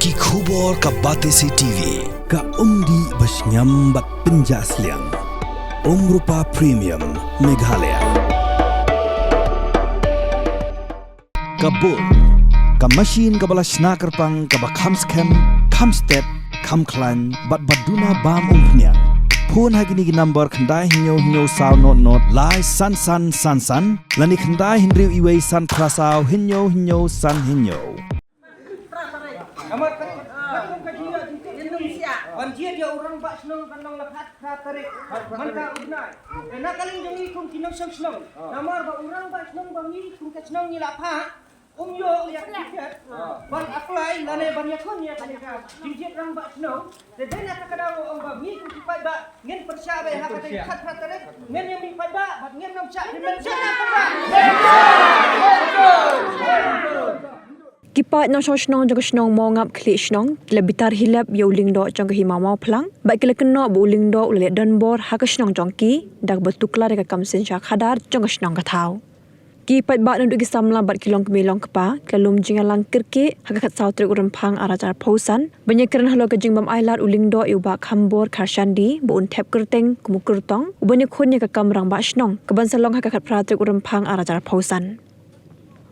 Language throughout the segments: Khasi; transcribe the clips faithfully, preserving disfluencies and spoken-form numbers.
Ki khubor ka Batesi T V, ka umdih ba shngiam bad pynjah sliang. Umrupa Premium, Meghalaya. Ka bun, ka machine kaba la shna kyrpang kaba kham skhem, kham stet, kham khlaiñ, bad ba duna bam umphniang. Phone ha kine ki number khyndai hynñiew hynñiew saw not not lai san san san san, lane khyndai hynriew iwei san phra saw hynñiew hynñiew san hynñiew. Namar ka, ka, ka, ka jingïa jingtip jingtip ban jied ïa u rangbah shnong ban long la khatphra tarik. Man ka u bnai. Te na ka liang jong ngi kum ki nongshong shnong. Namar ba u rangbah shnong ba ngi kum ka shnong ngi la phah, um ïoh ïa ka tiket ban apply lane ban ïakhun ïa ka jingjied rangbah shnong. Te dei na kata ka daw ong ba ngi kum ki paidbah ngin pyrshah beit ha kata ka khatphra tarik. Ngin ïa mih paidbah bad ngin ym shah pynmynshah paidbah. Ki paid nongshong shnong jong ka shnong Mawngap Khlieh Shnong ki la bitar hi lep ïa u lyngdoh jong ka hima Mawphlang bad ki la kynnoh ba u lyngdoh u la leh donbor ha ka shnong jong ki da kaba tuklar ïa ka kam synshar khadar jong ka shnong ka thaw. Ki paidbah naduh ki samla bad ki longkmie longkpa ki la lum jingïalang kyrkieh ha ka khatsaw tarik u Rymphang ar hajar arphew san ban ïakren halor ka jingbym ailad u lyngdoh ïa u Bah Khambor Kharshandi ba un thep kyrteng kum u kyrtong uban ïakhun ïa ka kam rangbah shnong kaban sa long ha ka khatphra tarik u Rymphang ar hajar arphew san.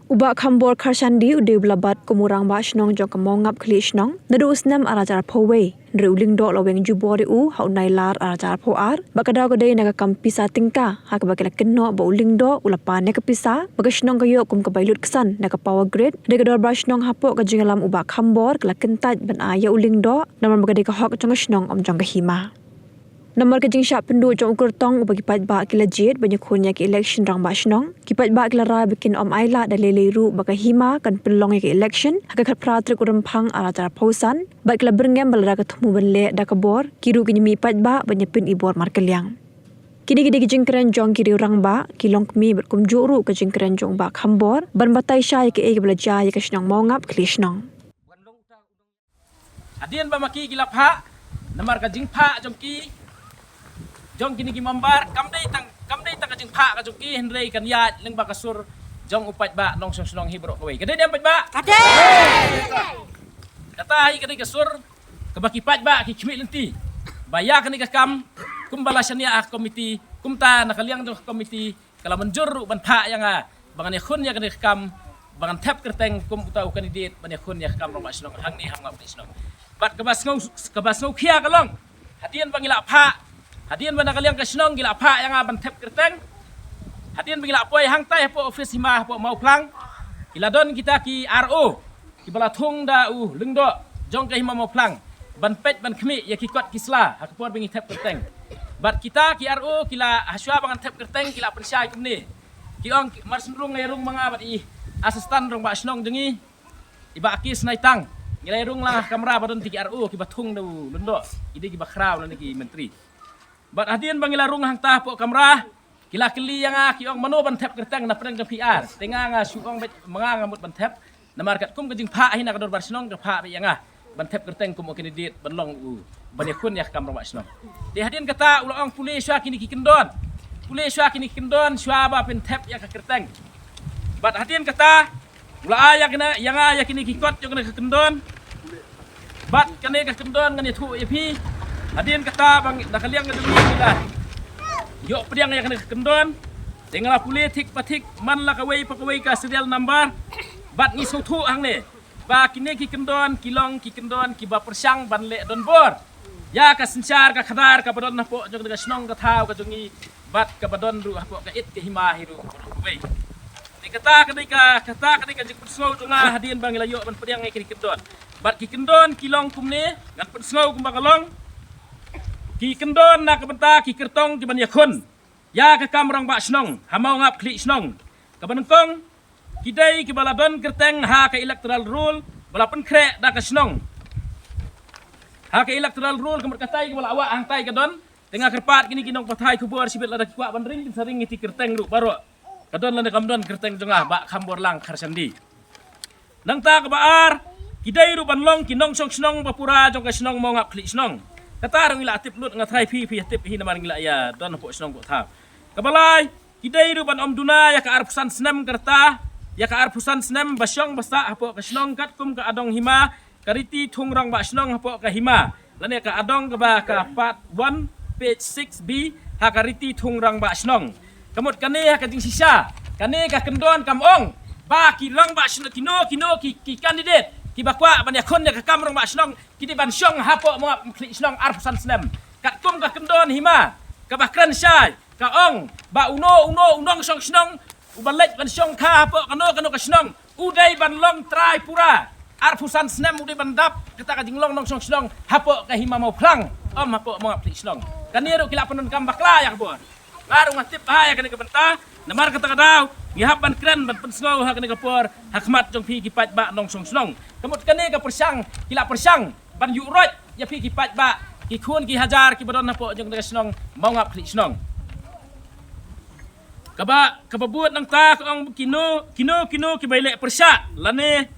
U Bah Khambor Kharshandi u dei uba la bat kum u rangbah shnong jong ka Mawngap Khlieh Shnong naduh u snem ar hajar arphew wei, hynrei u lyngdoh la weng jubor ïa u ha u Nailar ar hajar arphew ar, bad ka daw ka dei na ka kam pisa tyngka ha kaba ki la kynnoh ba u lyngdoh u la pan ïa ka pisa ba ka shnong ka ïoh kum ka bai lut ksan na ka power grid. Dei ka dorbar shnong hapoh ka jingïalam u Bah Khambor ka la kyntait ban ai ïa u lyngdoh namar ba ka dei ka hok jong ka shnong ym jong ka hima. Namar ka jingshah pynduh jong u kyrtong uba ki paidbah ki la jied ban ïakhun ïa ka election rangbah shnong, ki paidbah ki la rai ba kin ym ailad da lei lei ruh ba ka hima kan pynlong ïa ka election ha ka khatphra tarik u Rymphang ar hajar arphew san bad ki la byrngem ba lada ka thmu ban leh da ka bor ki ruh kin ïa mih paidbah ban ïa pyn-i bor markylliang. Kine ki dei ki jingkren jong ki riew rangbah, ki longkmie bad kumjuh ruh ka jingkren jong u Bah Khambor ban batai shai ïa kaei kaba la jia ïa ka shnong Mawngap Khlieh Shnong. Hadien ba ma ki ki la phah, namar ka jingphah jong ki, jong kine ki member, kam dei tang, kam dei tang ka jingphah ka jong ki, hynrei kan ïaid lyngba ka sur jong u paidbah nongshong shnong hi baroh kawei. Ka dei ne em paidbah? Ka dei. Kata hi ka dei ka sur kaba ki paidbah ki khmih lynti ba ïa kane ka kam, kumba la shaniah ha ka komiti, kumta na ka liang jong ka komiti ka la mynjur ruh ban phah ïa nga ba ngan ïakhun ïa kane ka kam, ba ngan thep kyrteng kum uta u candidate ban ïakhun ïa ka kam rangbah shnong hangne ha Mawngap Khlieh Shnong. Bad kaba sngew, kaba sngewkhia ka long, hadien ba ngi la phah, hadien ba na ka liang ka shnong ki la phah ïa nga ban thep kyrteng, hadien ba ngi la poi hangtai hapoh office hima hapoh Mawphlang, ki la don kita ki R O kiba la thung da u lyngdoh jong ka hima Mawphlang ban peit ban khmih ïa ki kot ki sla ha ka por ba ngi thep kyrteng. Bad kita ki R O ki la, hashwa ba ngan thep kyrteng, ki la pynshai kumne. Ki ong, ki, mar shen rung nga ïa rung ma nga bad i assistant rangbah shnong jong ngi, i Bah Akis Naitang. Ngi la ïa rung lang ha kamra ba don ti ki R O kiba thung da u lyngdoh, i dei kiba khraw lane ki myntri. Bad hadien ba ngi la rung hangta hapoh kamra, ki la kylli ïa nga, ki ong mano ban thep kyrteng na pdeng jong phi ar. Te nga nga shu ong beit ma nga nga mut ban thep. Namar katkum ka jingphah hi na ka dorbar shnong ka phah beit ïa nga ban thep kyrteng kum u candidate ban long u ban ïakhun ïa ka kam rangbah shnong. Te hadien kata u la ong pule shuwa kine ki kyndon. Pule shuwa kine ki kyndon shuwa ba phin thep ïa ka kyrteng. Bad hadien kata u la ai ïa kine, ïa nga ïa kine ki kot jong kane ka kyndon. Bad kane ka kyndon ngan ïathuh ïa phi. Hadien kata ba na ka liang ka jong ngi ngi la ïoh pdiang ïa kane ka kyndon. Te nga la pule thik pa thik man la kawei pa kawei ka serial number. Bad ngi sngewthuh hangne ba kine ki kyndon ki long ki kyndon kiba pyrshang ban leh donbor ïa ka synshar ka khadar kaba don hapoh jong ka shnong ka thaw ka jong ngi. Bad kaba don ruh hapoh ka it ka hima hi ruh baroh kawei. Te kata ka dei ka, kata ka dei ka jingpynsngew jong nga hadien ba ngi la ïoh ban pdiang ïa kine ki kyndon. Bad ki kyndon ki long kumne, ngan pynsngew kumba ka long. Ki kyndon na ka bynta ki kyrtong kiban ïakhun ïa ka kam rangbah shnong ha Mawngap Khlieh Shnong. Kaba nyngkong, ki dei kiba la don kyrteng ha ka electoral roll ba la pynkhreh da ka shnong. Ha ka electoral roll ka mut katai kaba la wah hangtai ka don. Te nga kyrpad kine ki nongpathai khubor shibit lada ki kwah ban ring kin sa ring ïa ki kyrteng ruh baroh. Ka don lane kam don kyrteng jong nga Bah Khambor Lang Kharshandi. Nangta kaba ar, ki dei ruh ban long ki nongshong shnong ba pura jong ka shnong Mawngap Khlieh Shnong. Kata ruh ngi la tip lut, nga tharai phi phi tip hi namar ngi la ïa don hapoh shnong hapoh thaw. Kaba lai, ki dei ruh ban ym duna ïa ka arphew san snem ka rta, ïa ka arphew san snem ba shong ba sah hapoh ka shnong katkum ka adong hima, ka riti thung rangbah shnong hapoh ka hima lane ka adong kaba ka part one, page six B, ha ka riti thung rangbah shnong. Ka mut kane ha ka jingshisha, kane ka kyndon kam ong ba ki rangbah shnong, kino kino ki, ki candidate kiba kwah ban ïakhun ïa ka kam rangbah shnong ki dei ban shong hapoh Mawngap Khlieh Shnong arphew san snem. Katkum ka kyndon hima kaba kren shai ka ong ba uno uno u nongshong shnong uba leit ban shong kha hapoh kano kano ka shnong u dei ban long trai pura. Arphew san snem u dei ban dap kata ka jinglong nongshong shnong hapoh ka hima Mawphlang, ym hapoh Mawngap Khlieh Shnong. Kane ruh ki la pyndonkam bakla ïa ka bor. Nga ruh nga tip bha ïa kane ka bynta, namar kata ka daw ngi hap ban kren ban pynsngew ha kane ka por ha khmat jong phi ki paidbah nongshong shnong. Ka mut kane ka pyrshang, ki la pyrshang ban ïuh roit ïa phi ki paidbah, ki khun ki hajar kiba don hapoh jong kane ka shnong Mawngap Khlieh Shnong. Kaba, kaba bud nangta ka ong kino, kino, kino kiba ïaleh pyrshah lane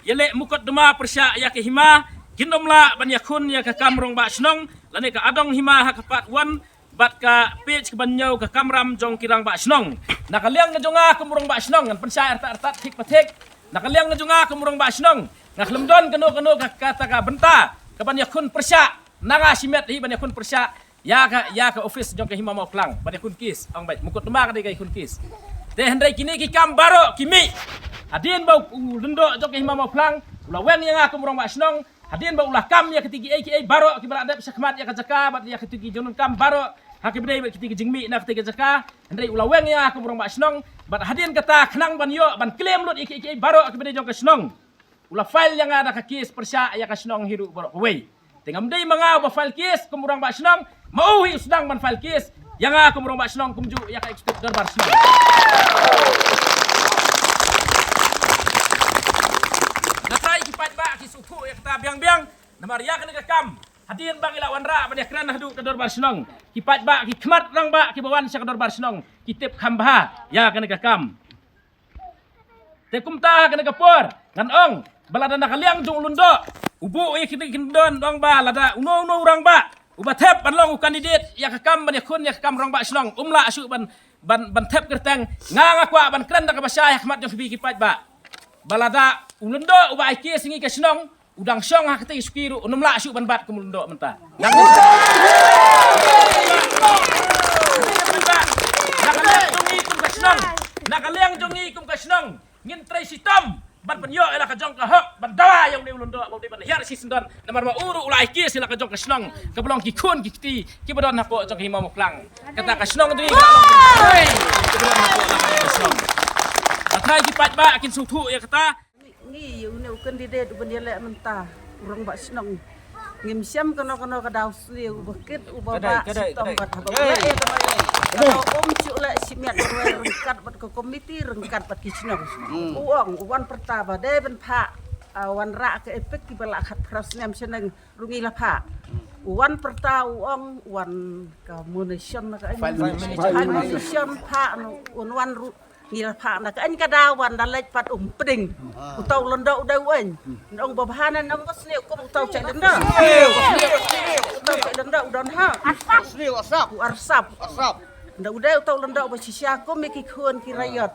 ïaleh mukotduma pyrshah ïa ka hima, kin ym lah ban ïakhun ïa ka kam rangbah shnong lane ka adong hima ha ka part one bad ka page kaba hynñiew ka kamram jong ki rangbah shnong. Na ka liang ka jong nga kum u rangbah shnong, ngan pynshai artat artat thik pa thik. Na ka liang ka jong nga kum u rangbah shnong, nga khlem don kano kano ka, kata ka bynta kaban ïakhun pyrshah. Na nga shimet hi ban ïakhun pyrshah ïa ka, ïa ka office jong ka hima Mawphlang ban ïakhun kes, ong beit mukotduma ka dei ka ïakhun kes. Te hynrei kine ki kam baroh ki mih hadien ba u lyngdoh jong ka hima Mawphlang u la weng ïa nga kum u rangbah shnong, hadien ba u la kam ïa kiti kiei kiei baroh kiba la dep shakhmat ïa ka jaka bad ïa kiti ki jingdonkam baroh ha kiba dei bad kiti ki jingmih na kiti ki jaka. Hynrei u la weng ïa nga kum u rangbah shnong bad hadien kata khnang ban ïoh ban claim lut ïa kiei kiei baroh ha kiba dei jong ka shnong, u la file ïa nga da ka kes pyrshah ïa ka shnong hi ruh baroh kawei. Te ngam dei ma nga uba file kes kum u rangbah shnong, ma u hi u sdang ban file kes ïa nga kum u rangbah shnong kumjuh ïa ka executive dorbar shnong. Nga trai ki paidbah ki sngewthuh ïa kata biang biang. Namar ïa kane ka kam hadien ba ngi la wanrah ban ïakren haduh ka dorbar shnong, ki paidbah ki khmat rangbah kiba wan sha ka dorbar shnong ki tip kham bha ïa kane ka kam. Te kumta ha kane ka por ngan ong ba lada na ka liang jong u lyngdoh u buh ïa kine ki kyndon, ong ba lada uno uno u rangbah uba thep ban long u candidate ïa ka kam ban ïakhun ïa ka kam rangbah shnong, um lah shuh ban, ban, ban thep kyrteng. Nga, nga kwah ban kren da kaba shai ha khmat jong phi ki paidbah ba lada u lyngdoh uba ai kes ïa ngi ka shnong u dang shong ha kata ka suki ruh un ym lah shuh ban bat kum u lyngdoh mynta. Na ka liang jong ngi kum ka shnong, na ka liang jong ngi kum ka shnong ngin trei shitom ban pynïoh ïa la ka jong ka hok, ban dawa ïa une u lyngdoh ba u dei ban hiar shisyndon. Namar ba u ruh u la ai kes ïa la ka jong ka shnong kaba long ki khun ki kti kiba don hapoh jong ka hima Mawphlang. Kata ka shnong jong ngi ka la long kiba don hapoh la ka jong ka shnong. Nga trai ki paidbah kin sngewthuh ïa kata. Ngi, ngi ïa une u candidate uban ïaleh mynta u rangbah shnong. Ngim shem kano kano ka daw sniew uba kit uba bah shitom bad haba u leh ïa kano ïa kano um shu leh shimet marwei ryngkat bad ka komiti ryngkat bad ki shnong. U ong u wan pyrta ba dei ban phah, ah, wanrah ka EPIC kiba la khatphra snem shaneng ruh ngi la phah. U wan pyrta u ong u wan ka munition na ka file munition phah no un wan ruh ngi la phah na ka, ïa ka daw ban da leit pat um pdeng. Uta u lyngdoh u dei u ong. Nong ba bha na nong ba sniew kum uta u chai lyngdoh. Uta u chai lyngdoh u don ha. Sniew asap. U arsap. Asap. Nda u dei uta u lyngdoh ba shisha kum ïa ki khun ki raiot.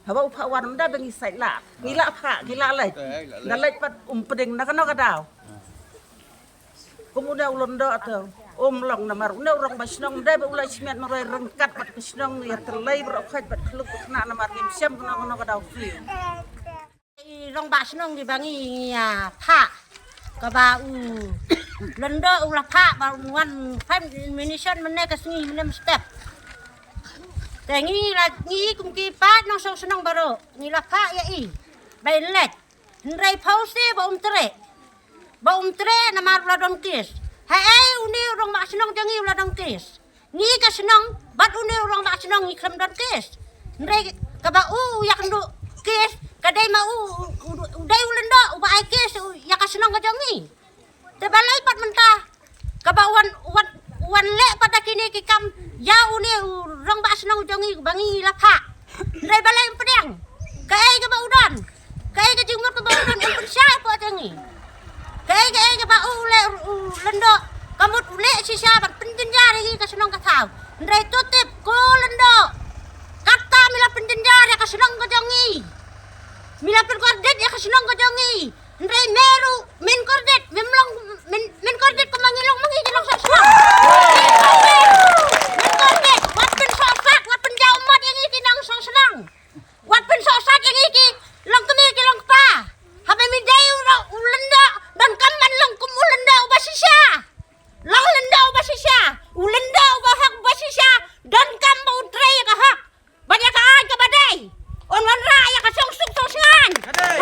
Haba u phah wan nda ba ngi sait lah. Ngi la phah, ngi la leit. Da leit pat um pdeng na kano ka daw. Kum une u lyngdoh te um long namar une u rangbah shnong dei ba u la shimet marwei ryngkat bad ka shnong ïa tylli baroh khoit bad khluk bad khnang namar ngim shem kano kano ka daw sniew. I rangbah shnong kiba ngi ïa phah kaba u lyngdoh u la phah ba un wan five munition mynne ka sngi mynne mynstep. Te ngi la ngi kum ki paid nongshong shnong baroh ngi la phah ïa i ba in leit. Hynrei pause ba um treh. Ba um treh namar u la don kes. Haei une u rangbah shnong jong ngi u la don kes. Ngi ka shnong bad une u rangbah shnong ngi khlem don kes. Hynrei kaba u ïakynduh kes ka dei ma u, u, u dei u lyngdoh uba ai kes ïa ka shnong ka jong ngi. Te balei pat mynta kaba wan, wan, wan leh pat da kine ki kam ïa une u rangbah shnong jong ngi ba ngi la phah. Hynrei balei um pdiang? Kaei kaba u don? Kaei ka jingmut kaba u don? Um pynshai pat jong ngi. Kaei kaei kaba u leh u lyngdoh ka mut u leh shisha ban pynjynjar ïa ngi ka shnong ka thaw. Hynrei to tip ko lyngdoh, kata mi la pynjynjar ïa ka shnong ka jong ngi. Mi la pynkordit ïa ka shnong ka jong ngi. Hynrei me ruh men kordit, mem long men, men kordit kumba ngi long ma ngi ki nongshong shnong. Men kordit, wat pynsohsat, wat pynjaw mot ïa ngi ki nongshong shnong. Wat pynsohsat ïa ngi ki long kmie ki long kpa. Haba me dei u, u lyngdoh, donkam ban long kum u lyngdoh uba shisha. Long lyngdoh uba shisha, u lyngdoh uba hok uba shisha, donkam ba u trei ïa ka hok bad ïa ka aiñ kaba dei. Un wanrah ïa ka shongsuk shongshngaiñ.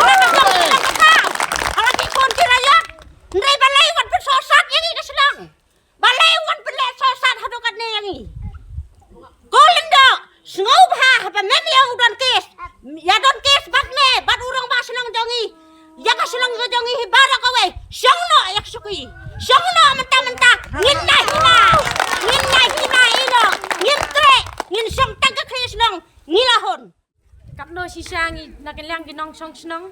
Hala ka shongsuk ka thaw, hala ki khun ki raiot. Hynrei balei wat pynsohsat ïa ngi ka shnong? Balei wat pynleh sohsat haduh katne ïa ngi? Ko lyngdoh, sngewbha haba mem ïa u don kes, ïa don kes bad me bad u rangbah shnong jong ngi, ïa ka shnong ka jong ngi hi baroh kawei. Shong noh ïa ka shuki, shong noh mynta mynta. Ngin la hima, ngin la hima ïa noh, ngin treh, ngin shong tang ka khlieh shnong, ngi la hun. Katno shisha ngi na ka liang ki nongshong shnong,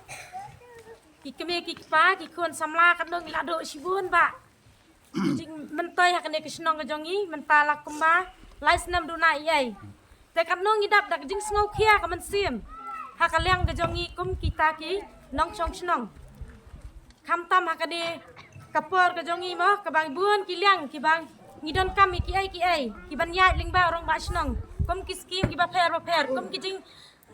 ki kmie ki kpa, ki khun samla, katno ngi la duh shibun ba jingmyntoi ha kane ka shnong ka jong ngi mynta la kumba lai snem duna ei ei. Te katno ngi dap da ka jingsngewkhia ka mynsiem ha ka liang ka jong ngi kum kita ki nongshong shnong. Khamtam ha kane ka por ka jong ngi mo, kaba bun ki liang kiba ngi donkam ïa kiei kiei kiban ïaid lyngba u rangbah shnong, kum ki skim kiba pher ba pher, kum ki jing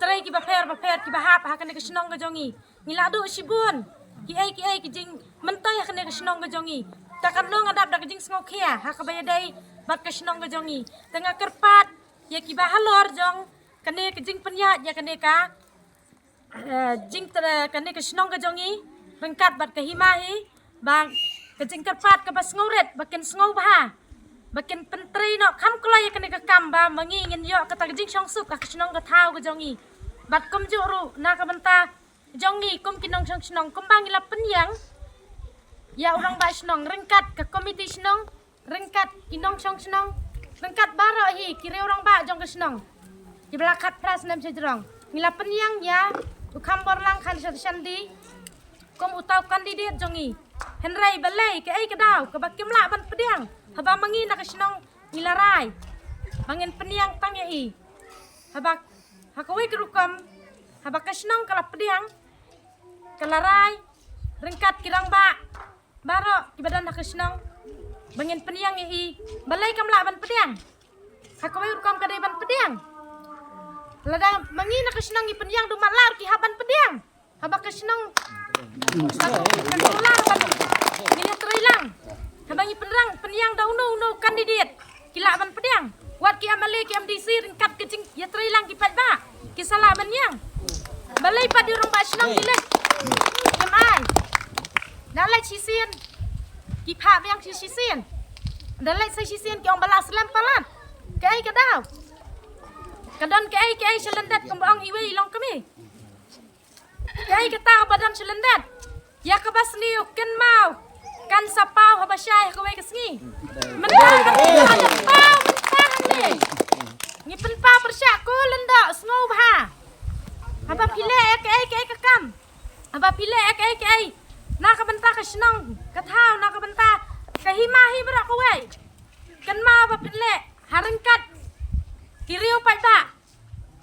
trei kiba pher ba pher kiba hap ha kane ka shnong ka jong ngi. Ngi la duh shibun kiei kiei ki jingmyntoi ha kane ka shnong ka jong ngi. Te katno nga dap da ka jingsngewkhia ha kaba ïadei bad ka shnong ka jong ngi. Te nga kyrpad ïa kiba halor jong kane ka jingpynïaid ïa kane ka, eh, jingtrei kane ka shnong ka jong ngi ryngkat bad ka hima hi, ba ka jingkyrpad kaba sngewrit ba kin sngewbha, ba kin pyntrei noh kham kloi ïa kane ka kam ba ma ngi ngin ïoh kata ka jingshongsuk ha ka shnong ka thaw ka jong ngi. Bad kumjuh ruh na ka bynta jong ngi kum ki nongshong shnong, kumba ngi la pynïeng ïa u rangbah shnong ryngkat ka komiti shnong, ryngkat ki nongshong shnong, ryngkat baroh hi ki riew rangbah jong ka shnong kiba la khatphra snem sha jrong. Ngi la pynïeng ïa u Khamborlang Kharsharshan Dee kum uta u kandidet jong ngi. Hynrei balei kaei ka daw kaba kim lah ban pdiang haba ma ngi na ka shnong ngi la rai ba ngin pynïeng tang ïa i? Haba ha kawei ka rukom, haba ka shnong ka la pdiang, ka la rai ryngkat ki rangbah baroh kiba don ha ka shnong ba ngin pynïeng ïa i, balei kam lah ban pdiang? Ha kawei rukom ka dei ban pdiang. Lada ma ngi na ka shnong ngi pynïeng, da u matlah ruh ki hap ban pdiang. Haba ka shnong ka, ka kular ban ngi ïatrei lang. Haba ngi pynrang pynïeng da uno uno u kandidet, ki lah ban pdiang. Wat ki M L A, ki M D C ryngkat ka jingïatrei lang ki paidbah ki sa lah ban ïeng. Balei pat u rangbah shnong ki leit? Em ai. Da leit shisien ki phah biang shi shisien. Da leit sa shisien ki ong ba la slem palat. Kaei ka daw? Ka don kaei kaei sha lyndet kumba ong iwei i longkmie. Kaei kata ba don sha lyndet? Ïa kaba sniew kynmaw kan sa paw haba shai ha kawei ka sngi. Mynta ka paw mynta hangne. Ngi pynpaw pyrshah ko lyngdoh, sngewbha. Haba phi leh ïa kaei kaei ka kam, haba phi leh ïa kaei kaei na ka bynta ka shnong ka thaw, na ka bynta ka hima hi baroh kawei, kynmaw ba phin leh ha ryngkat ki riew paidbah.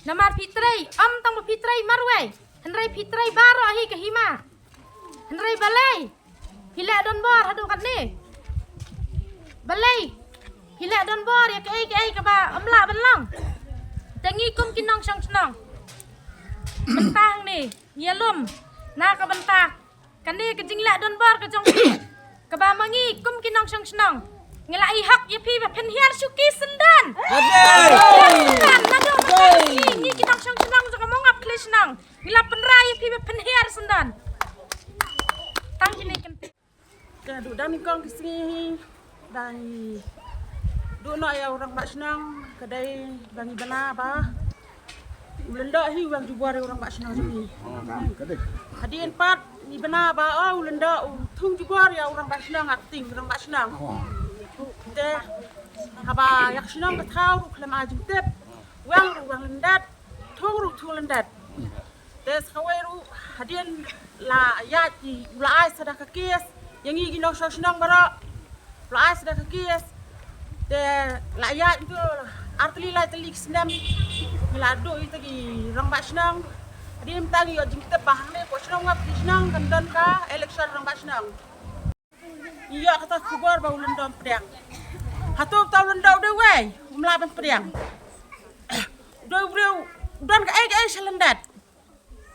Namar phi trei, ym tang ba phi trei marwei, hynrei phi trei baroh hi ka hima. Hynrei balei phi leh donbor haduh katne? Balei phi leh donbor ïa kaei kaei kaba ym lah ban long? Te ngi kum ki nongshong shnong mynta hangne ngi ïalum na ka bynta kane ka jingleh donbor ka jong phi, kaba ma ngi kum ki nongshong shnong ngi la ai hok ïa phi ba phin hiar shuki syndon. Hiar syndon, naduh mynta ka sngi ngi ki nongshong shnong jong ka Mawngap Khlieh Shnong ngi la pynrai ïa phi ba phin hiar syndon. Tang kine ki ktien. Ka duh da nyngkong ki sngi hi, ba ngi duh noh ïa u rangbah shnong, ka dei ba ngi bna ba u Lyndok hi u wan jubor ïa u rangbah shnong jong ngi. Hadien pat ngi bna ba, oh, u Lyndok u thung jubor ïa u rangbah shnong, acting rangbah shnong. Te haba ïa ka shnong ka thaw ruh khlem ai jingtip, wan ruh wan lyndet, thung ruh thung lyndet. Te sa kawei ruh hadien la ïaid, u la ai sa da ka case ïa ngi ki nongshong shnong baroh. U la ai sa da ka case. Te la ïaid tu ar tylli lai tylli ki snem, ngi la duh ïa ki rangbah shnong. Rim tang ïoh jingtip ba hangne ko shnong ngap ki shnong kan don ka election rangbah shnong. Ïoh kata khubor ba u lyngdoh pdiang. Hato uta u lyngdoh u dei uwei, um lah ban pdiang. U dei u briew u don kaei kaei sha lyndet.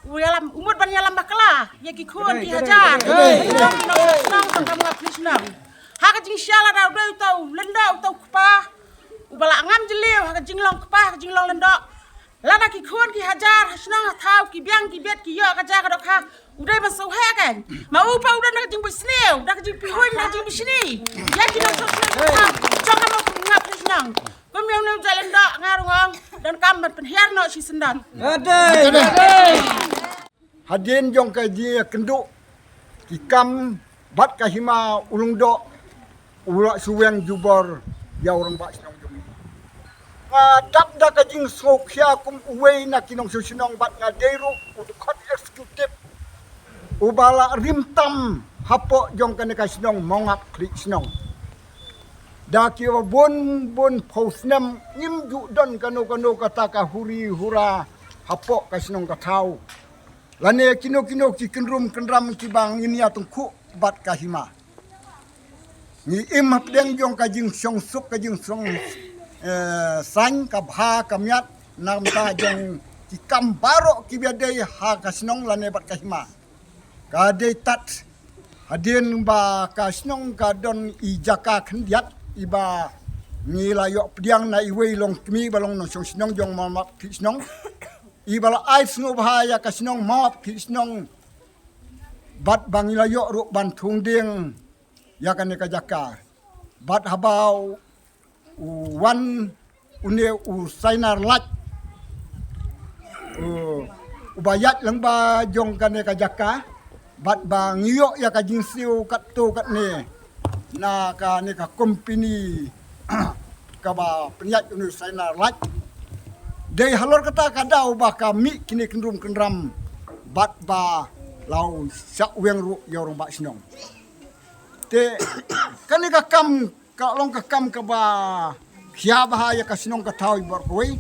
U ïalam, u mut ban ïalam bakla ïa ki khun ki hajar. Shnong shnong shnong kam ngap ki shnong. Ha ka jingshisha lada u dei uta u lyngdoh uta u kpa uba la ngam jylliew ha ka jinglong kpa ha ka jinglong lyngdoh. Lada ki khun ki hajar ha shnong ha thaw ki biang ki biet ki ïoh ka jaka dohkha. U dei ban sngewheh kein. Ma u pat u don da ka jingbuit sniew, da ka jingpihuiñ, da ka jingbishni. Ïa ki nongshong shnong ha thaw. Jong ka mut ngap ki shnong. Kum ïa une u jait lyngdoh nga ruh nga ong donkam ban pynhiar noh shisyndon. Hadien jong ka jingïakynduh ki kam bad ka hima u lyngdoh u la shu weng jubor ïa u rangbah shnong jong ngi. Nga dap da ka jingsngewkhia kum uwei na ki nongshong shnong bad nga dei ruh u dkhot executive uba la rim tam hapoh jong kane ka shnong Mawngap Khlieh Shnong. Da kiba bun bun phew snem ngim ju don kano kano kata ka huri hura hapoh ka shnong ka thaw. Lane kino kino ki kynrum kynram kiba ngin ïa tyngkhuh bad ka hima. Ngi im hapdeng jong ka jingshongsuk ka jingsong eh, saiñ ka bha ka miat na ka bynta jong ki kam baroh kiba dei ha ka shnong lane bad ka hima. Ka dei tat hadien ba ka shnong ka don i jaka khyndiat iba ngi la ïoh pdiang na iwei i longkmie ba long nongshong shnong jong Mawngap Khlieh Shnong. Iba la ai sngewbha ïa ka shnong Mawngap Khlieh Shnong bad ba ngi la ïoh ruh ban thung dieng ïa kane ka jaka. Bad haba u wan une u Sainar Lait u uba ïaid lyngba jong kane ka jaka bad ba ngi ïoh ïa ka jingsiew katto katne na kane ka kompeni kaba pynïaid une u Sainar Lait. Dei halor kata ka daw ba ka mih kine kynrum kynram bad ba la u shah weng ruh ïa u rangbah shnong. Te kane ka kam ka long ka kam kaba khia bha ïa ka shnong ka thaw i bor kawei.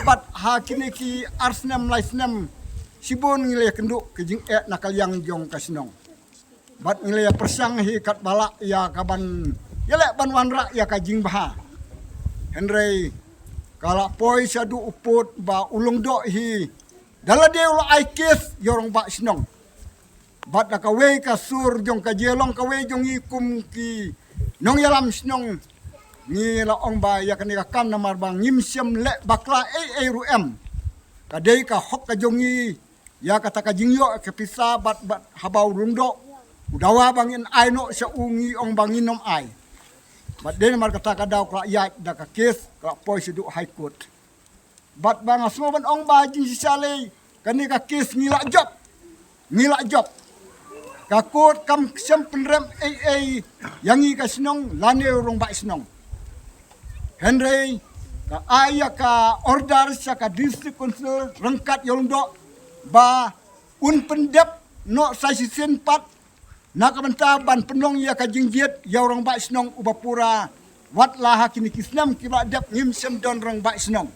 Bad ha kine ki ar snem lai snem shibun ngi la ïakynduh ka jingeh na ka liang jong ka shnong. Bad ngi la ïa pyrshang hi katba lah ïa ka ban ïaleh ban wanrah ïa ka jingbha. Hynrei ka la poi shaduh u pud ba u lyngdoh hi da lade u la ai kes ïa u rangbah shnong. Bad da kawei ka sur jong ka jingïalong kawei jong ngi kum ki nongïalam shnong ngi la ong ba ïa kane ka kam namar ba ngim shym leh bakla ei ei ruh em. Ka dei ka hok ka jong ngi ïa kata ka jingïoh ka pisa bad bad haba u lyngdoh u dawa ba ngin ai noh sha u ngi ong ba ngin ym ai. Bad dei namar kata ka daw ka la ïaid da ka kes ka la poi shaduh High Court. Bad ba nga sngew ban ong ba jingshisha lei kane ka kes ngi la jop. Ngi la jop. Ka court kam shym pynrem ei ei ïa ngi ka shnong lane u rangbah shnong. Hynrei ka ai ïa ka order sha ka District Council ryngkat ïa u lyngdoh ba un pyndep noh sa shisien pat na ka bynta ban pynlong ïa ka jingjied ïa u rangbah shnong uba pura. Wat la ha kine ki snem kiba la dep ngim shym don rangbah shnong.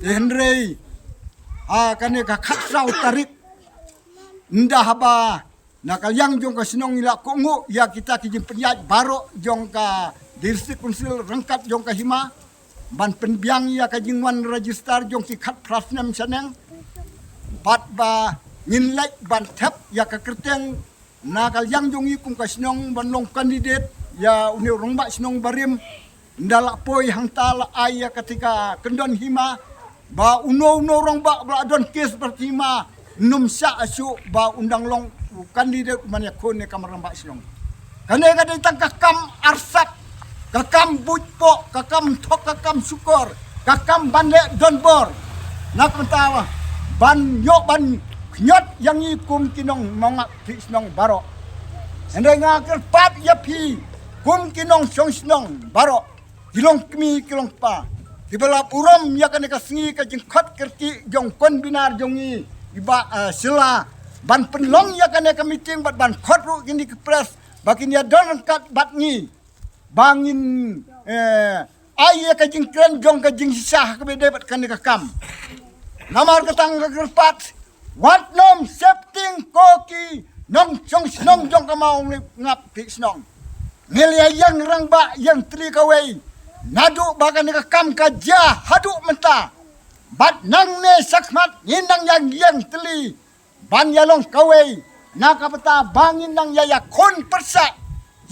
Te hynrei ha kane ka khatsaw tarik ynda haba na ka liang jong ka shnong ngi la kohnguh ïa kita ki jingpynïaid baroh jong ka District Council ryngkat jong ka hima ban pynbiang ïa ka jingwan register jong ki khatphra snem shaneng bad ba ngin leit ban thep ïa ka kyrteng na ka liang jong ngi kum ka shnong ban long candidate ïa une u rangbah shnong barim. Ynda la poi hangta la ai ïa kata ka kyndon hima ba uno uno u rangbah ba la don kes bad hima nym shah shuh ba un dang long u candidate u ban ïakhun ïa ka rangbah shnong. Kane ka dei tang ka kam arsap, ka kam buit poh, ka kam thok, ka kam shukor, ka kam ban leh donbor. Na ka bynta ban ïoh ban khñiot ïa ngi kum ki nong Mawngap Khlieh Shnong baroh. Hynrei nga kyrpad ïa phi kum ki nongshong shnong baroh, ki longkmie ki longkpa kiba la burom ïa kane ka sngi ka jingkhot kyrkieh jong convener jong ngi i Bah, eh, Shylla ban pynlong ïa kane ka meeting bad ban khot ruh kine ki press ba kin ïa don ryngkat bad ngi ba ngin, eh, ai ïa ka jingkren jong ka jingshisha ha kaba ïadei bad kane ka kam. Namar kata nga kyrpad Wat nym sheptieng ko ki nongshong shnong jong ka Mawlai ngap ki shnong. Ngi la ïeng rangbah ïeng tylli kawei. Naduh ba kane ka kam ka jia haduh mynta. Bad nangne shakhmat ngin nang ïeng ïeng tylli ban ïalong kawei. Na ka bynta ba ngin nang ïa ïakhun pyrshah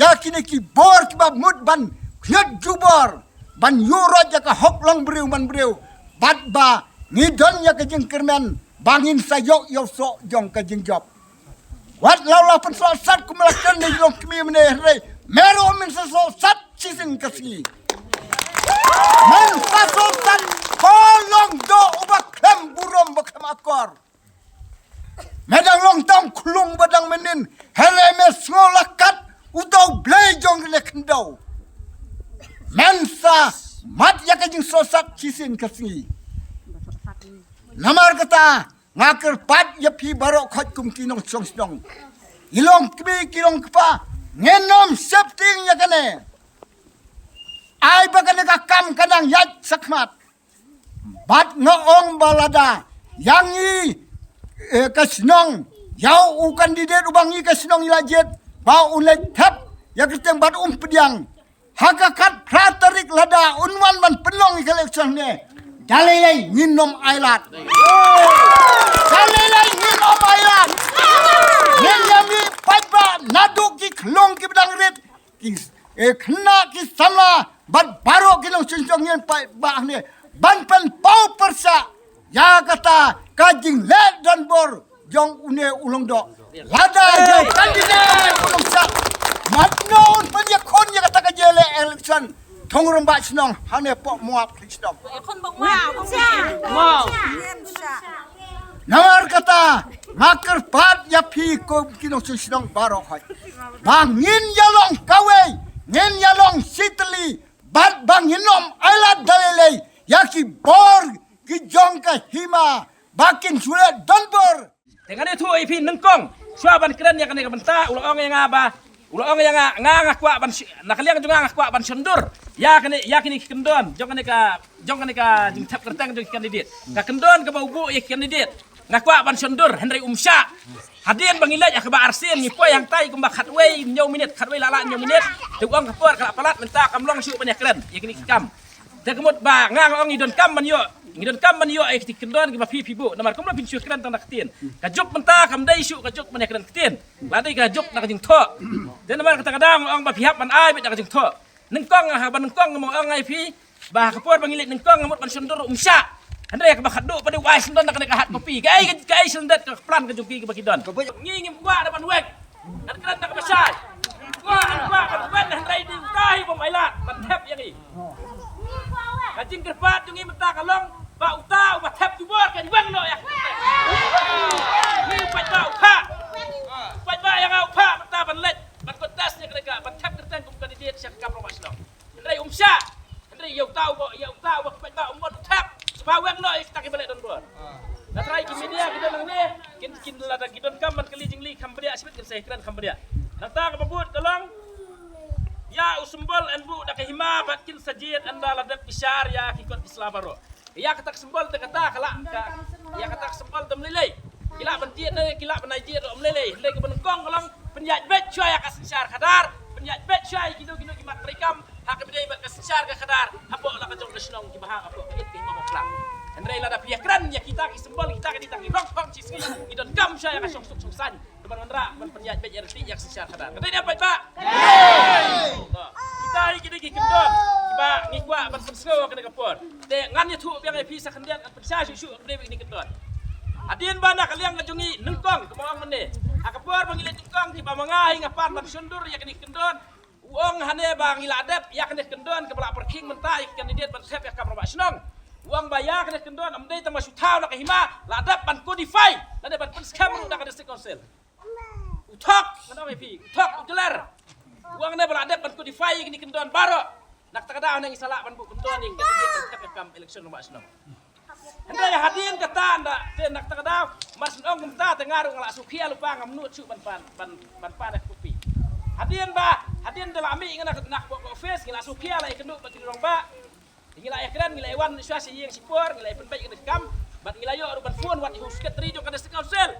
ïa kine ki bor kiba mut ban khñiot jubor ban ïuh rot ïa ka hok long briew man briew. Bad ba ngi don ïa ka jingkyrmen ba ngin sa ïoh ïoh soh jong ka jingjop. Wat la u la pynsohsat kum la kren na i long kmie mynne, hynrei me ruh men sa sohsat shisien ka sngi. Men sa sohsat, ko long doh uba khlem burom ba khlem akor. Me dang long tam khlung ba dang mynnin, hynrei me sngew la kat uta u Blei jong kane ka khyndew. Men sa mad ïa ka jingsohsat shisien ka sngi. Namar kata, nga kyrpad ïa phi baroh khoit kum ki nongshong shnong. Ki long kmie, ki long kpa, ngin nym sheptieng ïa kane. Ai ba kane ka kam ka nang ïaid shakhmat. Bad nga ong ba lada ïa ngi, eh, ka shnong, ïa u candidate uba ngi ka shnong i la jied, ba u leit thep ïa ka kyrteng bad um pdiang. Ha ka khatphra tarik lada un wan ban pynlong ïa ka election ne, da lei lei ngin nym ailad. Da lei lei ngin nym ailad. Ngin ïa mih paidbah naduh ki khlung kiba dang rit, ki, eh, khynnah, ki samla bad baroh ki nongshong shnong, ngin paidbah ne ban pynpaw pyrshah ïa kata ka jingleh donbor jong une u long doh. Lada ïa u candidate u long shah, mat no un pynïakhun ïa kata ka jingleh election thung rangbah shnong hangne poh Mawlai shnong. Namar kata nga kyrpad ïa phi kum ki nongshong shnong baroh khoit ba ngin ïalong kawei, ngin ïalong shitylli, bad ba ngin nym ailad da lei lei ïa ki bor ki jong ka hima ba kin shu leh donbor. Te ngan ïathuh ïa phi nyngkong, shuwa ban kren ïa kane ka bynta, u la ong ïa nga ba, u la ong ïa nga, nga, nga kwah ban sh-, na ka liang jong nga, nga kwah ban shondur ïa kane, ïa kine ki kyndon jong kane ka, jong kane ka jingthep kyrteng jong ki candidate. Ka kyndon kaba u buh ïa ki candidate, nga kwah ban shondur, hynrei um shah. Hadien ba ngi leit ha kaba arsien, ngi poi hangtai kumba khatwei hynñiew minit, khatwei la lah hynñiew minit. Te u ong ka por ka la palat, mynta kam long shuh ban ïakren ïa kine ki kam. Te ka mut ba nga, nga ong ngi donkam ban ïoh, ngi donkam ban ïoh ïa ki kyndon kiba phi, phi buh. Namar kumno phin shu kren tang da ka ktien? Ka juk mynta kam dei shuh ka juk ban ïakren ktien, la dei ka juk na ka jingthoh. Te namar kata ka daw nga ong ba phi hap ban ai beit da ka jingthoh. Nyngkong, ha ba nyngkong nga ong ïa phi ba ha ka por ba ngi leit nyngkong nga mut ban shondur um shah. Hynrei ha kaba khatduh pat u ai syndon da kane ka hard copy. Kaei, kaei syndet ka plan ka jong ki kaba ki don? Ngi ngim kwah da ban weng. Ngan kren da kaba shai. Kwah, ngan kwah ban weng, hynrei dei uta hi bym ailad ban thep ïa ngi. Ka jingkyrpad jong ngi mynta ka long ba uta uba thep jubor kan weng noh ïa. Ngi u paidbah u phah. U paidbah ïa nga u phah mynta ban leit ban contest ïa kane ka, ban thep kyrteng kum candidate sha ka kam rangbah shnong. Hynrei um shah. Hynrei ïa uta uba, ïa uta uba ki paidbah um bud u thep. Sngewbha weng noh ïa kita kiba leh donbor. Na trai ki media ki don hangne, kin, kin lada ki donkam ban kylli jingkylli kham bniah shibit kin sa ïakren kham bniah. Nangta kaba bud ka long, ïa u symbol yn buh da ka hima bad kin sa jied ynda la dep bishar ïa ki kot ki sla baroh. Ïa kata ka symbol te kata ka la ka, ïa kata ka symbol te ym lei lei. Ki lah ban jied ne ki lah ban ai jied ruh ym lei lei. Hynrei kaba nyngkong ka long pynïaid beit shuwa ïa ka synshar khadar, pynïaid beit shuwa ïa kino kino ki mat treikam ha kaba ïadei bad ka synshar ka khadar hapoh la ka jong ka shnong kiba hap hapoh ka ïit ka hima Mawklang. Hynrei lada phi ïakren ïa kita ki symbol, kita ki, kita ki rong khong shi sngi, ki donkam shuwa ïa ka shongsuk shongsaiñ. Te ban wanrah ban pynïaid beit ïa riti ïa ka synshar khadar. Ka dei ne em paidbah? Kita hi ki dei ki kyndon kiba ngi kwah ban pynsngew ha kane ka por. Te ngan ïathuh biang ïa phi sa khyndiat, ngan pynshai shuh shuh ha kane ka kyndon. Hadien ba na ka liang ka jong ngi nyngkong, kumba ong mynne, ha ka por ba ngi leit nyngkong, kiba ma nga hi nga pan ban shondur ïa kane ka kyndon. U ong hangne ba ngi la dep ïa kane ka kyndon kaba la pyrkhing mynta ïa ka candidate ban thep ïa ka kam rangbah shnong. U ong ba ïa kane ka kyndon ym dei tang ba shu thaw na ka hima, la dep ban codify lane ban pynskhem ruh da ka district council. U thok, ngan ong ïa phi, u thok, u jler. U ong ne ba la dep ban codify ïa kine ki kyndon baroh. Na kata ka daw ne ngi sa lah ban buh kyndon ïa ka candidate ban thep ïa ka kam election rangbah shnong. Hynrei hadien kata nda, te na kata ka daw, mar shu ong kumta te nga ruh nga la shu khia lypa, ngam nud shuh ban pan, ban, ban pan ïa ka copy. Hadien ba, hadien da la mih nga na, na ka office, ngi la shu khia la ïakynduh bad ki rangbah. Ngi la ïakren, ngi la ïawan shuwa shi ïing shi por, ngi la ïapynbeit ïa kane ka kam. Bad ngi la ïoh ruh ban phone wat ïa u secretary jong ka District Council.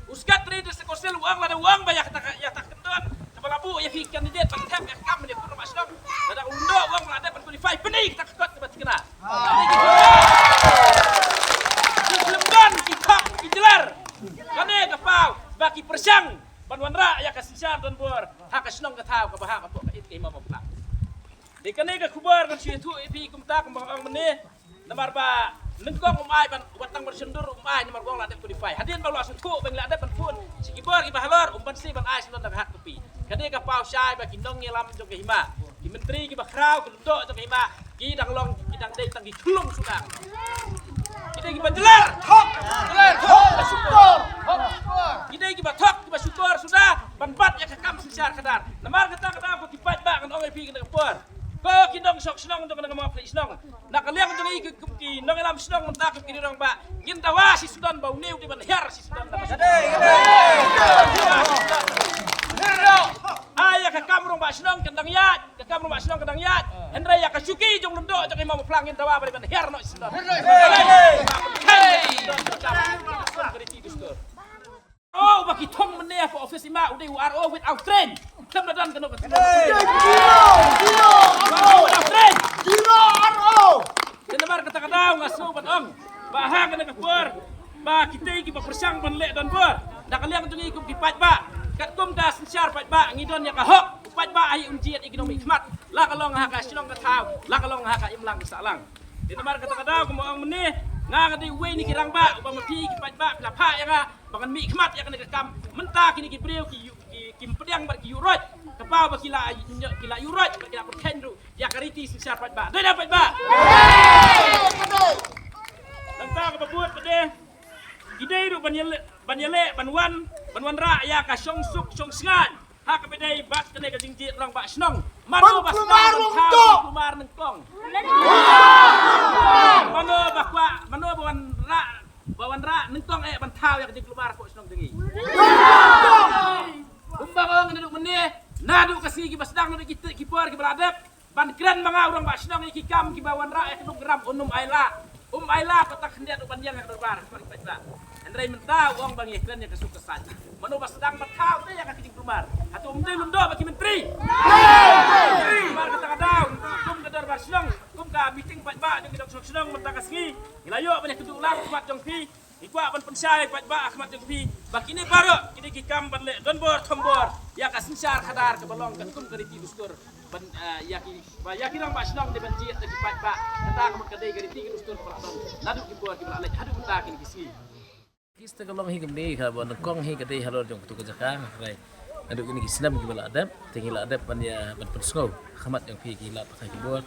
U secretary District Council u ong lada u ong ba ïa kata ka, ïa kata ka kyndon kaba la buh ïa ki candidate ban thep ïa ka kam ban ïakhun rangbah shnong, lada u lyngdoh u ong ba la dep ban qualify, pyni kata ka kot kaba thikna. Ki khlem don ki thok ki jylliew. Kane ka paw ba ki pyrshang ban wanrah ïa ka synshar donbor ha ka shnong ka thaw kaba hap hapoh ka East ka Hima Mawphlang. Dei kane ka khubor ngan shu ïathuh ïa phi kumta kumba nga ong mynne. Namar ba nyngkong um ai ban, wat tang ban shon dur um ai namar ba u ong la dep qualify. Hadien ba u la sngewthuh ba ngi la dep ban phone sha ki bor kiba halor, um banse ban ai sha lon da ka hard copy. Kane ka paw shai ba ki nongïalam jong ka hima, ki myntri kiba khraw, ki lyngdoh jong ka hima, ki dang long, ki dang dei tang ki khlung suda. Ki dei kiba jylliew. Thok. Jylliew. Thok. Kiba shukor. Thok. Ki dei kiba thok, kiba shukor suda ban bat ïa ka kam synshar khadar. Namar kata ka daw ko ki paidbah ngan ong ïa phi kane ka por, ko ki nongshong shnong jong kane ka Mawphlang shnong, na ka liang jong ngi ki, ki, ki nongïalam shnong mynta ki, ki rangbah, ngin dawa shisyndon ba une u dei ban hiar shisyndon. Ai ïa ka kam rangbah shnong kan dang ïaid, ka kam rangbah shnong kan dang ïaid. Hynrei ïa ka shuki jong u lyngdoh jong ka Hima Mawphlang ngin dawa ba dei ban hiar noh shisyndon. Hei. Oh, ba ki thong mynne ha ka office hima u dei u R O without train. Khlem da don kano ka. Without train. Te namar kata ka daw nga sngew ban ong ba ha kane ka por ba kitei kiba pyrshang ban leh donbor, na ka liang jong ngi kum ki paidbah, katkum ka synshar paidbah ngi don ïa ka hok. U paidbah ai un jied ïa ki nongmihkhmat, la ka long ha ka shnong ka thaw, la ka long ha ka imlang ka sahlang. Te namar kata ka daw kumba ong mynne, nga nga dei uwei na ki rangbah uba ma phi ki paidbah phi la phah ïa nga ba ngan mihkhmat ïa kane ka kam. Mynta kine ki briew ki ïuh, ki, kim pdiang bad ki ïuh roit. Ka paw ba ki la, ki la ïuh roit bad ki la pyrkhat ruh ïa ka riti synshar paidbah. Dei na paidbah. Nangta kaba bud pat de, ki dei ruh ban ïaleh, ban ïaleh, ban wan, ban wanrah ïa ka shongsuk shongsngaid ha kaba dei bad kane ka jingjied rangbah shnong. Mano ba sdang ban thaw jingkulmar nyngkong? Mano ba kwah, mano ba wanrah, ba wanrah nyngkong eh ban thaw ïa ka jingkulmar hapoh shnong jong ngi? Kumba nga ong naduh mynne, naduh ka sngi kiba sdang, naduh ki, ki por kiba la dep, ban kren ma nga u rangbah shnong ïa ki kam kiba wanrah ïa ka duk gram, un ym ai lad. Um ai lad pat tang khyndiat ruh ban ïeng ha ka dorbar, ha ki paidbah. Hynrei mynta u ong ba ngi kren ïa ka suk ka saiñ. Mano ba sdang ban thaw te ïa ka jingkulmar? Hato ym dei lyngdoh bad ki myntri? Namar kata ka daw, kum ka dorbar shnong, kum ka meeting paidbah jong ki nongshong shnong mynta ka sngi, ngi la ïoh ban ïakynduh lad ha khmat jong phi. Ngi kwah ban pynshai paidbah ha khmat jong phi ba kine baroh ki dei ki kam ban leh donbor thombor ïa ka synshar khadar kaba long katkum ka riti dustur. Ban, eh, ïa ki, ba ïa ki rangbah shnong dei ban jied da ki paidbah. Kata ka mut ka dei ka riti ka dustur kaba la don naduh ki por kiba la leit haduh mynta kine ki sngi. Ki step ka long hi kumne, kaba nyngkong hi ka dei halor jong katu ka jaka, hynrei naduh kine ki snem kiba la dep, te ngi la dep ban ïa, ban pynsngew ha khmat jong phi ki lad pathai ki bor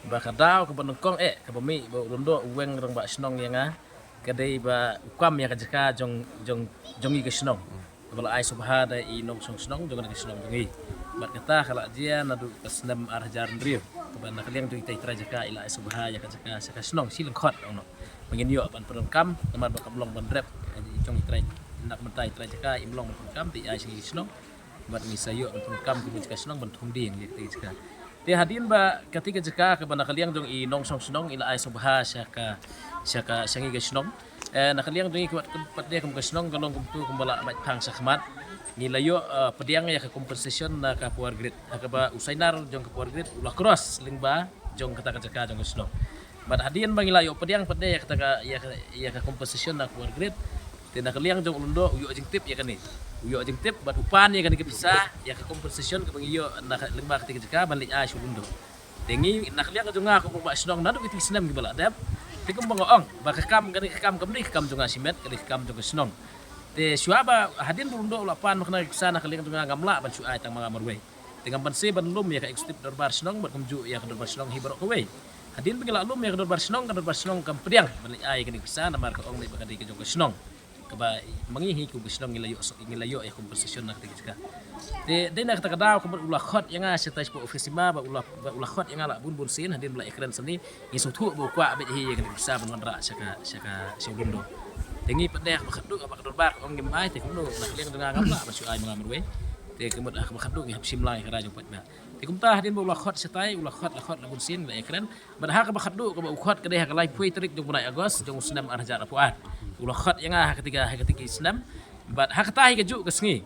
ba ka daw kaba nyngkong eh kaba mih ba u lyngdoh u weng rangbah shnong ïa nga, ka dei ba u kam ïa ka jaka jong, jong, jong ngi ka shnong. Kaba la ai sngewbha da i nongshong shnong jong kane ka shnong jong ngi. Bad kata ka la jia naduh ka snem ar hajar hynriew, kaba na ka liang jong itai i trai jaka i la ai sngewbha ïa ka jaka sha ka shnong Shilynkhot, ong noh, ba ngin ïoh ban pyndonkam namar ba kam long ban rep, eh, jong i trai, na ka bynta i trai jaka im long ban pyndonkam, te i ai sha ngi ka shnong. Bad ngi sa ïoh ban pyndonkam kumne ka shnong ban thung dieng ïa kata ka jaka. Te hadien ba kata ka jaka kaba na ka liang jong i nongshong shnong i la ai sngewbha sha ka, sha ka, sha ngi ka shnong. Eh, na ka liang jong ngi ka, wat, pat de kum ka shnong ka long kumtu kumba la bait phang sha khmat. Ngi la ïoh, eh, pdiang ïa ka compensation na ka Power Grid. Ha kaba u sainar jong ka Power Grid u la cross lyngba jong kata ka jaka jong ka shnong. Bad hadien ba ngi la ïoh pdiang pat de ïa kata ka, ïa ka, ïa ka compensation na ka Power Grid. Te na ka liang jong u lyngdoh u ïoh jingtip ïa kane. U ïoh jingtip bad u pan ïa kane ka pisa ïa ka compensation kaba ngi ïoh na ka, lyngba kata ka jaka ban leit ai sha u lyngdoh. Te ngi na ka liang jong nga kum u rangbah shnong naduh kiti ki snem kiba la dep, te kumba nga ong ba ka kam kane ka kam kam dei ka kam jong nga shimet, ka dei ka kam jong ka shnong. Te shuwa ba hadien ba u lyngdoh u la pan ma kane ka pisa na ka liang jong nga ngam lah ban shu ai tang ma nga marwei. Te ngam banse ban lum ïa ka executive dorbar shnong bad kumjuh ïa ka dorbar shnong hi baroh kawei. Hadien ba ngi la lum ïa ka dorbar shnong, ka dorbar shnong kam pdiang ban leit ai ïa kane ka pisa namar ka ong lei ba ka dei ka jong ka shnong. Kaba ma ngi hi kum ka shnong ngi la ïoh, ngi la ïoh ïa compensation na kata ka jaka. Te dei na kata ka daw kaba u la khot ïa nga shatai shapoh office hima ba u la, ba u la khot ïa nga la bun bun sien hadien ba la ïakren sani. Ngi sngewthuh ba u kwah beit hi ïa kane ka pisa ban wanrah sha ka, sha ka, sha u lyngdoh. Te ngi pat de ba khatduh ba ka dorbar ka ong ngim ai, te kumno na ka liang jong nga ngam lah ban shu ai ma nga marwei. Te ka mut ha kaba khatduh ngi hap shim lang ïa ka rai jong paidbah. Te kumta hadien ba u la khot shatai, u la khot, la khot la bun sien, la ïakren. Bad ha kaba khatduh kaba u khot ka dei ha ka laiphew tarik jong u bnai August jong u snem arhajar arphew ar. U la khot ïa nga ha kata ka, ha kata ka snem. Bad ha kata hi kajuh ka sngi,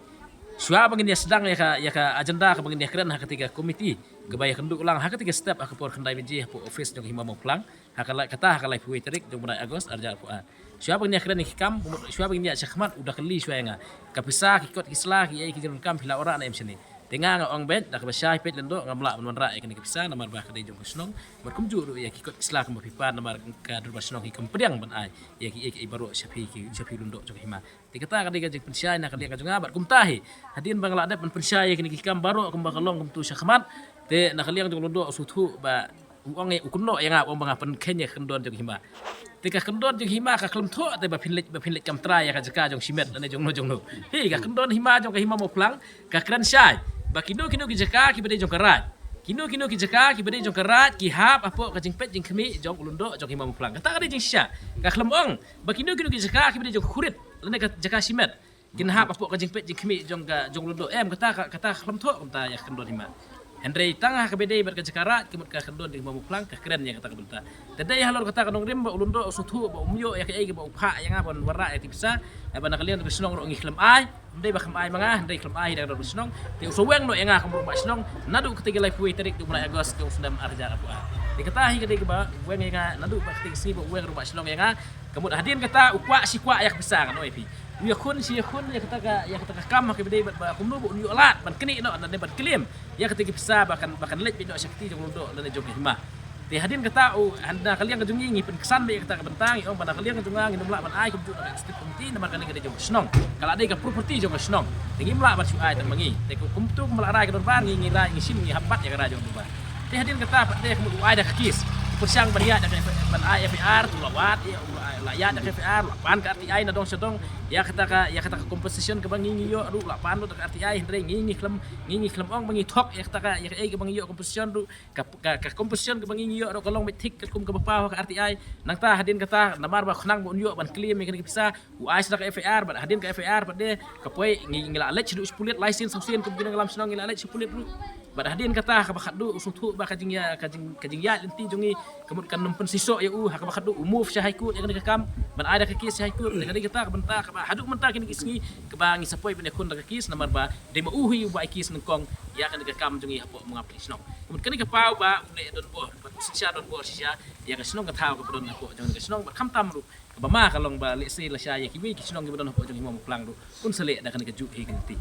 shuwa ba ngin ïa sdang ïa ka, ïa ka agenda kaba ngin ïakren ha kata ka komiti kaba ïakynduh lang ha kata ka step ha ka por khyndai baje hapoh office jong ka Hima Mawphlang. Ha ka la-, kata ha ka laiphew tarik jong u bnai August arhajar arphew ar. Shuwa ba ngin ïakren ïa ki kam, shuwa ba ngin ïa shakmat, u da kylli shuwa ïa nga. Ka pisa, ki kot ki sla, ki ei ki jingdonkam phi la wanrah ne em shane. Te nga nga ong beit, da kaba shai peit lyngdoh ngam lah ban wanrah ïa kane ka pisa namar ba ka dei jong ka shnong. Bad kumjuh ruh ïa ki kot ki sla kumba phi pan namar ka dorbar shnong hi kam pdiang ban ai ïa ki ei ki ei baroh sha phi, ki sha phi lyngdoh jong ka hima. Te kata ka dei ka jingpynshai na ka liang ka jong nga bad kumta hi. Hadien ba nga la dep ban pynshai ïa kine ki kam baroh kumba ka long kumtu shakhmat. Te na ka liang jong u lyngdoh u sngewthuh ba u ong ïa u kynnoh ïa nga, u ong ba nga pynkheiñ ïa ka kyndon jong hima. Te ka kyndon jong hima ka khlem thoh te ba phin leit, ba phin leit kam trai ïa ka jaka jong shimet lane jong no jong no. Hi ka kyndon hima jong ka Hima Mawphlang ka kren shai ba kino kino ki jaka kiba dei jong ka raid, kino kino ki jaka kiba dei jong ka raid ki hap hapoh ka jingpeit jingkhmih jong u lyngdoh jong ka Hima Mawphlang. Kata ka dei jingshisha. Ka khlem ong ba kino kino ki jaka kiba dei jong ka khurit lane ka jaka shimet kin hap hapoh ka jingpeit jingkhmih jong ka, jong u lyngdoh. Em, kata ka, kata ka khlem thoh kumta ïa ka kyndon hima. Hynrei tang ha kaba dei bad ka jaka raid ka mut ka kyndon jong ka Hima Mawphlang ka kren ïa kata ka bynta. Te dei halor kata ka nongrim ba u lyngdoh u sngewthuh ba um ïoh ïa kaei kaba u phah ïa nga ban wanrah ïa ka pisa. Ïa ba na ka liang ka shnong ruh ngi khlem ai. Ym dei ba khlem ai ma nga, hynrei khlem ai hi da ka shnong. Te u sa weng noh ïa nga kum u rangbah shnong naduh kata ka laiphew tarik jong u bnai August jong u snem arhajar arphew ar. Te kata hi ka dei kaba weng ïa nga naduh ba kata ka sngi ba u weng u rangbah shnong ïa nga. Ka mut hadien kata u kwah shi kwah ïa ka pisa, ngan ong ïa phi. U ïakhun shi ïakhun ïa kata ka, ïa kata ka kam ha kaba dei bad ba kumno ba un ïoh lad ban knieh noh lane ban claim ïa kata ka pisa ba kan, ba kan leit beit noh sha kti jong u lyngdoh lane jong ka hima. Te hadien kata u, ha na ka liang ka jong ngi ngi pynksan beit ïa kata ka bynta, ngi ong ba na ka liang ka jong nga ngin ym lah ban ai kumjuh na ka executive committee namar kane ka dei jong ka shnong. Ka la dei ka property jong ka shnong. Te ngim lah ban shu ai tang ma ngi. Te kumtu kumba la rai ka dorbar ngi, ngi rai ngi shim ngi hap bat ïa ka rai jong ka dorbar. Te hadien kata pat de ka mut u ai da ka case. U pyrshang ban ïaid da ka F I R, ban ai F I R, u la wad ïa, u la, la ïaid da ka F I R, la pan ka R T I na dong sha dong. Ïa kata ka, ïa kata ka compensation kaba ngi ngi ïoh ruh la pan lut da ka R T I, hynrei ngi ngi khlem, ngi ngi khlem ong ba ngi thok ïa kata ka, ïa kaei kaba ngi ïoh compensation ruh. Ka, ka, ka compensation kaba ngi ngi ïoh ruh ka long beit thik katkum kaba paw ha ka R T I. Nangta hadien kata namar ba khnang ba un ïoh ban claim ïa kane ka pisa, u ai sha da ka F I R, bad hadien ka F I R bad de ka poi ngi, ngi la leit shaduh sha pulit lai sien saw sien kum ki nongïalam shnong ngi la leit sha pulit ruh. Bad hadien kata ha kaba khatduh u sngewthuh ba ka jingïa, ka jing, ka jingïaid lynti jong ngi ka mut kan ym pynsisoh ïa u, ha kaba khatduh u move sha High Court ïa kane ka kam ban ai da ka case sha High Court. Te ka dei kata ka bynta kaba haduh mynta kine ki sngi kaba ngi sa poi ban ïakhun da ka case namar ba dei ma u hi uba ai case nyngkong ïa kane ka kam jong ngi hapoh Mawngap Shnong. Ka mut kane ka paw ba u leh donbor bad u synshar donbor shisha ïa ka shnong ka thaw kaba don hapoh jong ka shnong bad khamtam ruh kaba ma ka long ba lehse lashai ïa kiwei ki shnong kiba don hapoh jong Hima Mawphlang ruh un sa leh da kane kajuh hi ka lynti.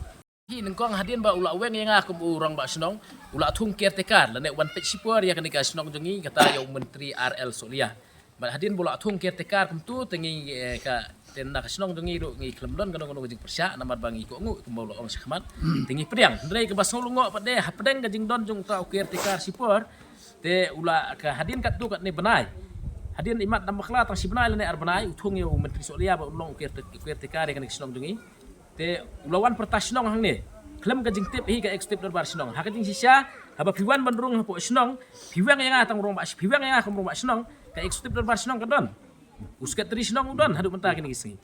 Hi nyngkong hadien ba u la weng ïa nga kum u rangbah shnong u la thung caretaker lane u wan peit shipor ïa kane ka shnong jong ngi kata ïa u Myntri R L Sohliya. Bad hadien ba u la thung caretaker kumtu te ngi, eh, ka, te na ka shnong jong ngi ruh ngi khlem don kano kano ka jingpyrshah namar ba ngi kohnguh kumba u la ong shakhmat. Te ngi pdiang, hynrei kaba sngew lyngngoh pat de hapdeng ka jingdon jong uta u caretaker shipor. Te u la ka hadien katto katne bnai, hadien imat dang bakla tang shi bnai lane ar bnai u thung ïa u Myntri Sohliya ba un long u caretaker, caretaker ïa kane ka shnong jong ngi. Te u la wan pyrta shnong hangne khlem ka jingtip hi ka executive dorbar shnong. Ha ka jingshisha haba phi wan ban rung hapoh shnong phi weng ïa nga tang u rangbah, phi weng ïa nga kum rangbah shnong, ka executive dorbar shnong ka don, u secretary shnong u don haduh mynta kine ki sngi.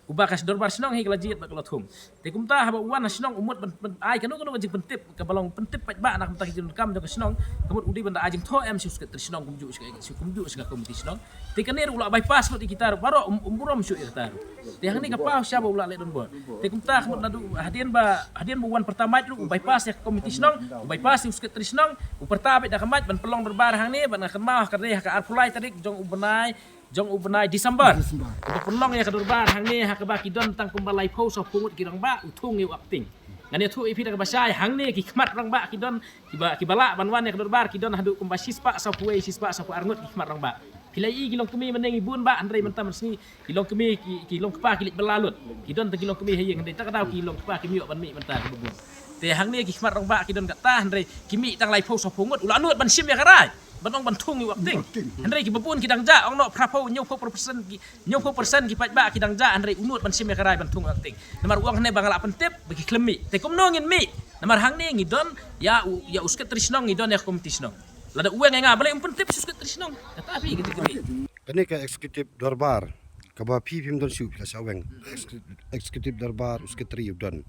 Uba ka dorbar shnong hi ka la jied bad ka la thung. Te kumta haba u wan ha shnong u mut ban, ban ai kano kano ka jingpyntip kaba long pyntip paidbah na ka bynta ki jingdonkam jong ka shnong. Ka mut u dei ban da ai jingthoh em sha u secretary shnong kumjuh sha ka, kumjuh sha ka komiti shnong. Te kane ruh u la bypass lut ïa kita ruh baroh, um, um burom shuh ïa kita ruh. Te hangne ka paw shisha ba u la leh donbor. Te kumta ka mut naduh hadien ba, hadien ba u wan pyrta mike ruh u bypass ïa ka komiti shnong, u bypass ïa u secretary shnong, u pyrta beit da ka mike ban pynlong dorbar hangne bad nga kynmaw ha ka dei ha ka arphew lai tarik jong u bnai, jong u bnai December. December. Uba pynlong ïa ka dorbar hangne ha kaba ki don tang kumba laiphew sawphew ngut ki rangbah u thung ïa u acting. Ngan ïathuh ïa phi da kaba shai hangne ki khmat rangbah ki don kiba, kiba lah ban wan ïa ka dorbar ki don haduh kumba shispah sawphew wei, shispah sawphew ar ngut ki khmat rangbah. Phi la ïohi ki longkmie mynne ngi bun bah hynrei mynta mynsngi ki longkmie ki, ki longkpa ki leit bylla lut. Ki don tang ki longkmie ha ïing hynrei ta ka daw ki longkpa kim ïoh ban mih mynta kiba bun. Te hangne ki khmat rangbah ki don katta hynrei ki mih tang laiphew sawphew ngut u la nud ban shim ïa ka rai ban ong ban thung ïa u acting. Hynrei kiba bun ki dang jah, ong noh phraphew hynñiewphew percent ki, hynñiewphew percent ki paidbah ki dang jah hynrei u nud ban shim ïa ka rai ban thung ïa u acting. Namar u ong hangne ba nga la pyntip ba ki khlem mih. Te kumno ngin mih? Namar hangne ngi don ïa u, ïa u secretary shnong, ngi don ïa ka komiti shnong. Lada u weng ïa nga balei um pyntip sha u secretary shnong? Kata phi ka jingkylli. Kane ka executive dorbar kaba phi phim don shuh phi la shah weng. Executive, executive dorbar u secretary u don.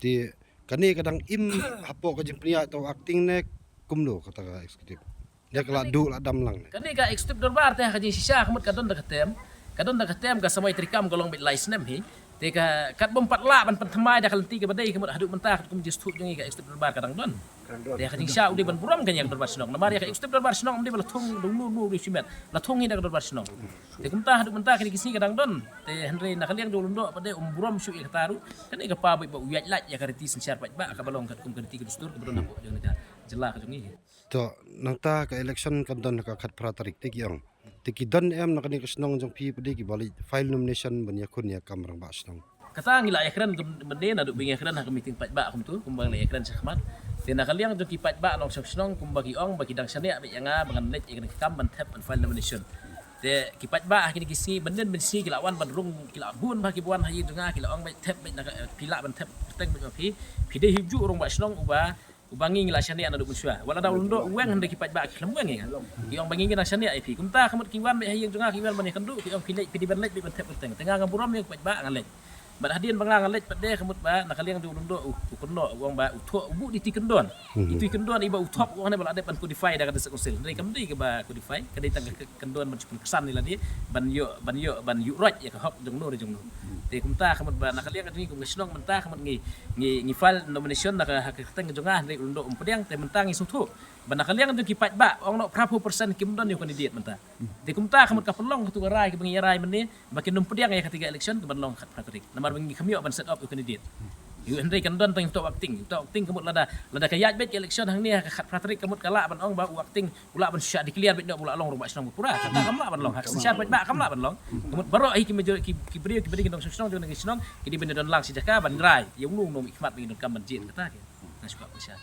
Te Kane ka dang im hapoh ka jingpynïaid to acting ne kumno kata ka executive? Ïa ka la duh la dam lang ne. Kane ka executive dorbar te ha ka jingshisha ka mut ka don da ka term. Ka don da ka term ka samoi treikam ka long beit lai snem hi. Te ka kat bym pat lah ban pynthymmai da ka lynti kaba dei ka mut haduh mynta katkum jingsthoh jong ngi ka executive dorbar ka dang don. Te ha ka jingshisha u dei ban burom ka ïa ka dorbar shnong. Namar ïa ka executive dorbar shnong ym dei ba la thung dong nu nu ri shimet. La thung hi da ka dorbar shnong. Te kumta haduh mynta kine ki sngi ka dang don. Te hynrei na ka liang jong u Lyngdoh pat de um burom shuh ïa kata ruh. Kane ka pa beit ba u ïaid lait ïa ka riti synshar paidbah kaba long katkum ka riti ka dustur kaba don hapoh jong ka jylla ka jong ngi. To, nangta ka election kan don ha ka khatphra tarik te ki ong. Te ki don em na kane ka shnong jong phi pat de kiba leit file nomination ban ïakhun ïa kam rangbah shnong? Kata ngi la ïakren mynne naduh ba ngi ïakren ha ka meeting paidbah kumtu kumba ngi la ïakren shakhmat. Te na ka liang jong ki paidbah nongshong shnong kumba ki ong ba ki dang shaniah beit ïa nga ba ngan leit ïa kane ka kam ban thep ban file nomination. Te ki paidbah ha kine ki sngi mynnin mynsngi ki la wan ban rung ki la bun ba ki wan ha ïing jong nga ki la ong beit thep beit na ka, phi lah ban thep kyrteng beit ma phi. Phi dei hi juh rangbah shnong uba uba ngi ngi la shaniah naduh mynshuwa. Wat la da u Lyngdoh u weng hynrei ki paidbah ki khlem weng ïa nga. Ki ong ba ngi ngi dang shaniah ïa phi. Kumta ka mut ki wan beit ha ïing jong nga ki wan ban ïakynduh ki ong phi leit phi dei ban leit beit ban thep kyrteng. Te nga nga burom ïa ki paidbah nga leit. Bad hadien ba nga nga leit pat de ka mut ba na ka liang jong u Lyngdoh u kynnoh u ong ba u thoh u buh da i tui kyndon. I tui kyndon iba u thok u ong ne ba la dep ban codify da ka district council. Hynrei kam dei kaba codify ka dei tang ka kyndon ban shu pynksan ïa lade ban ïoh ban ïoh ban ïuh roit ïa ka hok jong no re jong no. Te kumta ka mut ba na ka liang jong ngi kum ka shnong mynta ka mut ngi ngi ngi file nomination na ka ha ka kyrteng jong nga hynrei u Lyngdoh um pdiang te mynta ngi sngewthuh ba na ka liang jong ki paidbah ong noh phra phew percent kim don ïa u candidate mynta. Te kumta ka mut ka pynlong katu ka rai kaba ngi ïa rai mynne ba kin ym pdiang ïa kata ka election kaban long khatphra tarik. Namar ba ngi kham ïoh ban set up u candidate. Ïa hynrei kan don tang uta u acting, uta u acting ka mut lada lada ka ïaid beit ka election hangne ha ka khatphra tarik ka mut ka lah ban ong ba u acting u lah ban shu declare beit noh ba u lah long rangbah shnong ba pura. Kata kam lah ban long. Ha ka synshar paidbah kam lah ban long. Ka mut baroh hi ki major ki ki briew ki briew ki nongshong shnong jong ngi shnong ki dei ban don lang shi jaka ban rai ïa uno uno i khmat ba ngi donkam ban jied kata ki. Nga shu kwah ban share.